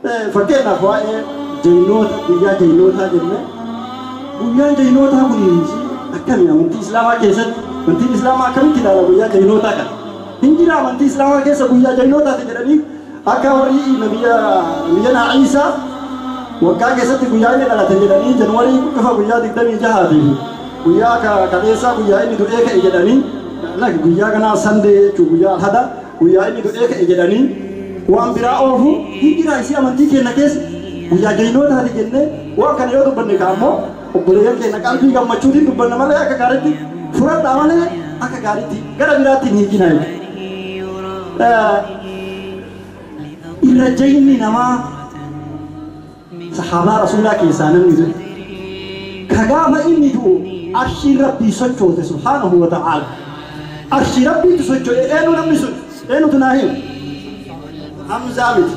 Fakkeenyaaf waa'ee jaynoota guyyaa jaynootaa jenne guyyaan jaynootaa kun akkami amantii islaamaa keessatti amantiin islaamaa akkamitti ilaala guyyaa jaynootaa kana hin jira amantii islaamaa keessa guyyaa jaynootaati jedhanii akka warri nabiyya Iisaa waggaa keessatti guyyaa inni dhalate jedhanii Januwarii dhufa guyyaa 26 guyyaa kaleessaa guyyaa inni du'ee ka'e jedhanii guyyaa kanaa sandee jechuun guyyaa alhada guyyaa inni du'ee ka'e jedhanii waan biraa oofu hin jira isii amantii keenya keessa guyyaa jaynootaati jennee waan kana yoo dubbanne kaammoo obboleeyyan keenya qalbii gammachuutiin dubbanna malee akka gaariitti fudhadhaa malee akka gaariitti gara biraatti hin hiikina jechuudha. Irra jayni namaa sahaabaa rasuulaa keessaa namni du'e ka gaafa inni du'u arshii rabbii sochoote subhaanahu wa ta'aala arshii rabbiitu socho'e eenyu namni sun eenyutu naa himu Hamzaa miti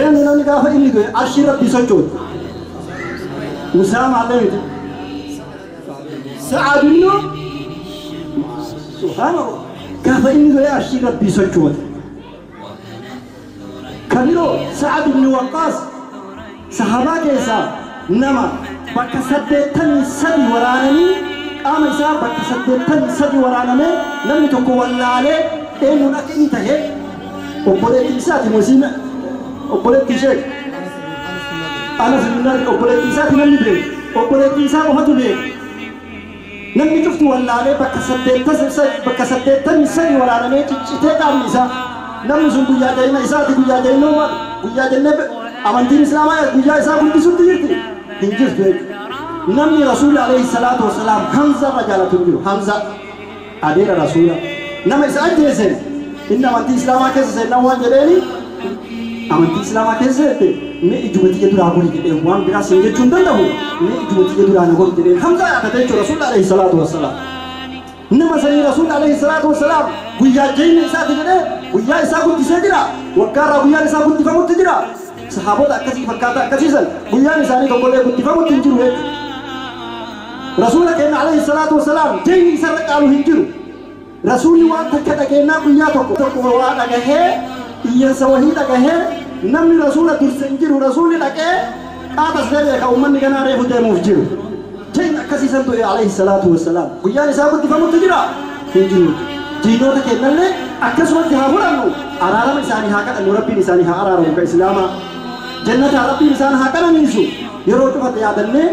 eenyu namni gaafa inni du'e arshii rabbii sochoote Usaama illee miti Sa'ad ibnu subhaanallah gaafa inni du'e arshii rabbii sochoote kabiroo Sa'ad ibnu Waqqaas sahaabaa keessaa nama bakka 83 waraananii qaama isaa bakka 83 waraanamee namni tokko wallaalee eenyuun akka inni tahe obboleettii isaati mosiin obboleettii ishee Anas ibn Nadr obboleettii isaati namni beeku obboleettii isaa qofatu beeku namni cuftu wallaalee bakka 83 waraanamee ciccitee qaamni isaa namni sun guyyaa jayina isaati guyyaa jayinummaa guyyaa jennee amantiin islaamaa guyyaa isaa guddisutti jirti hin jirtu jechuudha. Namni rasuulli alayhi salaatu wasalaam Hamza irra jaalatu hin jiru. Hamza adeera rasuula nama isa ajjeese inni amantii islaamaa keessa seennan waan jedheeni amantii islaamaa keessa seente mee ijuma tiyya duraa gori jedheen waan biraa siin jechuu hin danda'u mee ijuma tiyya duraa na gori jedheen Hamza yaadate jechuudha rasuulli alayhi salaatu wasalaam. Nama sanii rasuulli alayhi salaatu wasalaam guyyaa jayna isaati jedhee guyyaa isaa guddisee jira waggaarraa guyyaan isaa guddifamutti jira. Sahaabota akkasii fakkaata akkasiisan guyyaan isaanii tokkollee guddifamutti hin jiru jechuudha. Rasuula keenya alayhi salaatu wasalaam jayni isarra caalu hin jiru. Rasuulli waan takka dhageenyaa guyyaa tokko tokko waa dhagahee iyyansa wahii dhagahee namni rasuula durse hin jiru rasuulli dhaqee qaaxas deebi'e ka uummanni ganaa reefu deemuuf jiru. Jayni akkasiisan du'e alayhi salaatu wasalaam guyyaan isaa guddifamutti jira hin jiru. Diinota keenyallee akkasumatti haa fudhannu araarama isaanii haa kadhannu rabbiin isaanii haa araaramu ka islaamaa jannata rabbiin isaan haa qananiisu yeroo cufate yaadannee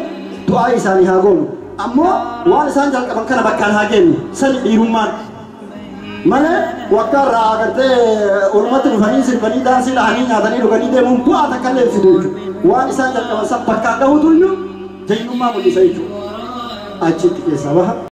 du'aa isaanii haa goonu ammoo waan isaan jalqaban kana bakkaan haa geenyu sani dhiirummaan malee waggaarraa agartee olumatti dhufanii sirbanii daansii dhahanii nyaatanii dhuganii deemuun bu'aa takka illee fidu jechuudha waan isaan jalqaban san bakkaan gahuutu iyyuu jaynummaa mul'isa jechuudha achitti keessaa baha.